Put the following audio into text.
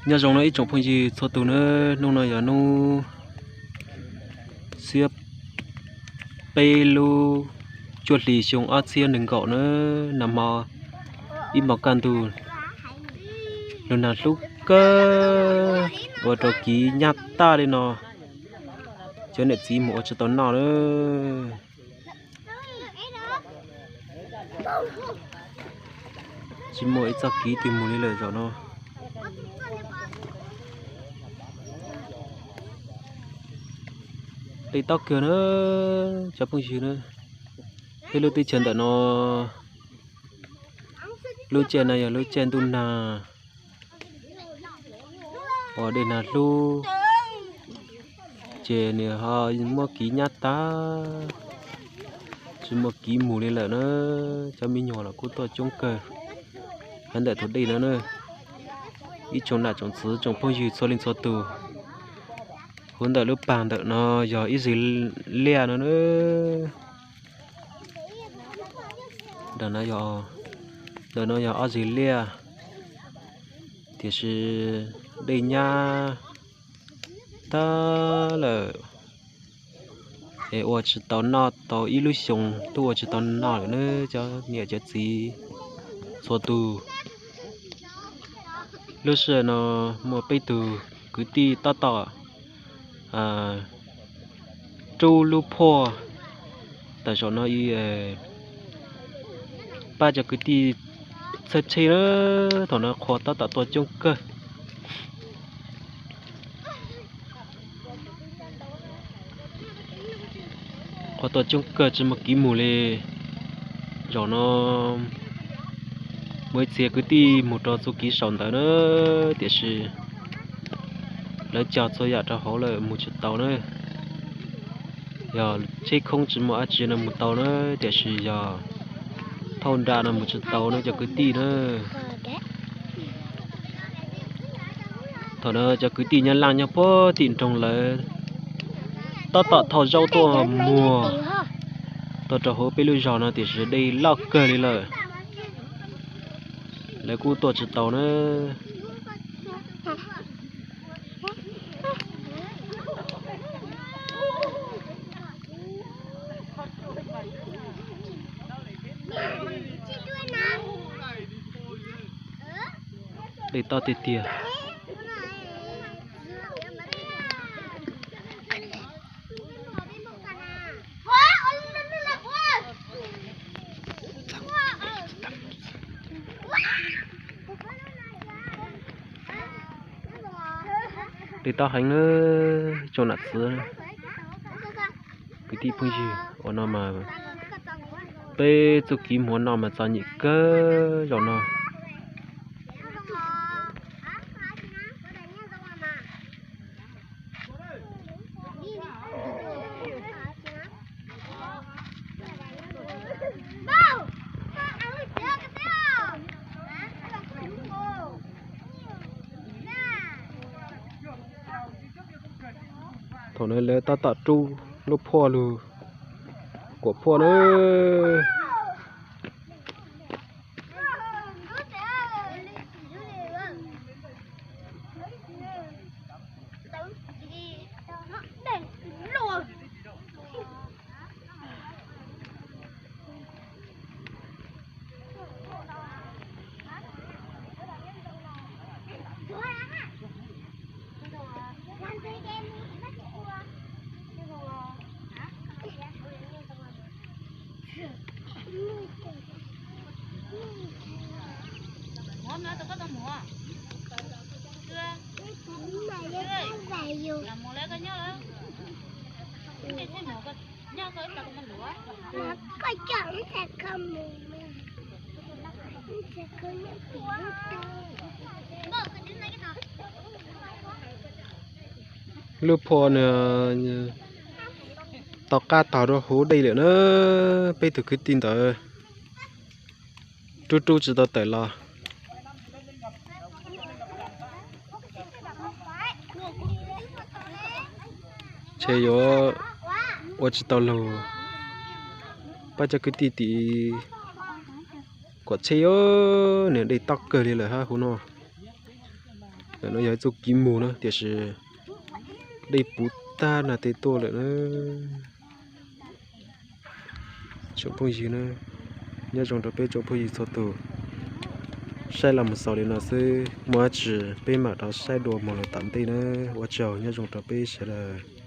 Nyob zoo no ib tsoom phooj ywg txhua tus na, hnub no yog hnub xiab peb lub cuaj hlis xyoo ob txhiab nees nkaum na, nag hmo ib hmos kaj ntug, lub nag hlub kawg ua rau kiv nyab tag li no, cov niam txiv mus ua tsis tau noj na. Tsis muaj ib txoj kiv twg mus li lawm zaum no. Dej tob kawg na, cov phooj ywg na. Peb lub teb chaws ntawm no, lub caij no yog lub caij ntuj nag uas dej nag hlub, ces nws ho muab kiv nyab tag, tsis muaj kiv mus li lawm na. Cov me nyuam los kuj tuaj coob kawg hauv ntawm tus dej no na. Ib tsoom nam tsoom txwv tsoom phooj ywg txhua leej txhua tus, hauv ntawm lub pag ntawm no yog ib zis liaj no na. Ntawm no yog, ntawm no yog ob zis liaj, tiam sis dej nyab tag lawm, es ua tsis tau noj tau ib lub xyoos, twb ua tsis tau noj lawm na cov niam cov txiv txhua tus. Lub sij hawm no muaj peb tug kwv tij tab tom rub lub phuaj tawm saum no, pab cov kwv tij txhawb tsheb na. Thaum no qhua tab tom tuaj coob kawg. Qhua tuaj coob kawg tsis muaj kiv mus li. Zaum no muaj ib txhia kwv tij mus rau txuj kiv saum ntawd na, tiam sis lawv cog txhua yam rau hauv lawm mus tsis tau na. Yog tsheb khoob tsis muaj dab tsi no mus tau na, tiam sis yog thauj nra no mus tsis tau na cov kwv tij na. Thaum no cov kwv tij nyob laj nyob puag tim nroog lawv tab tom thauj zaub tuaj muag tuaj rau hauv peb lub zos no tiam sis dej loj kawg li lawm, lawv kuj tuaj tsis tau na. Dej tob tiag tiag. Dej tob heev na, tsoom nam txiv kwv tij phooj ywg, ua no mas peb txuj kiv mus ua noj mas txom nyem kawg zaum no. Thaum no lawv tab tom rub lub phuaj lug kuam phuaj na. Lub phuaj no tom qab tog rau hauv dej lawm na, peb tug kwv tij ntawd rub rub tsis tau tawm los. Ntshe yuav ua tsis tau lug, pab cov kwv tij tim kuam Pom tsheb os, niam dej tob kawg li lawm hab hauv no. Ntawm no yog ib txoj kev mus na tiam sis dej puv tag nag tej tuaj lawm na. Tsoom phooj ywg na, nyob zoo rau peb tsoom phooj ywg txhua tus. Saib los mus xaus li no xwb, muaj dab tsi peb mam rov saib dua mus lawm tom ntej na. Ua tsaug, nyob zoo rau peb sawv daws.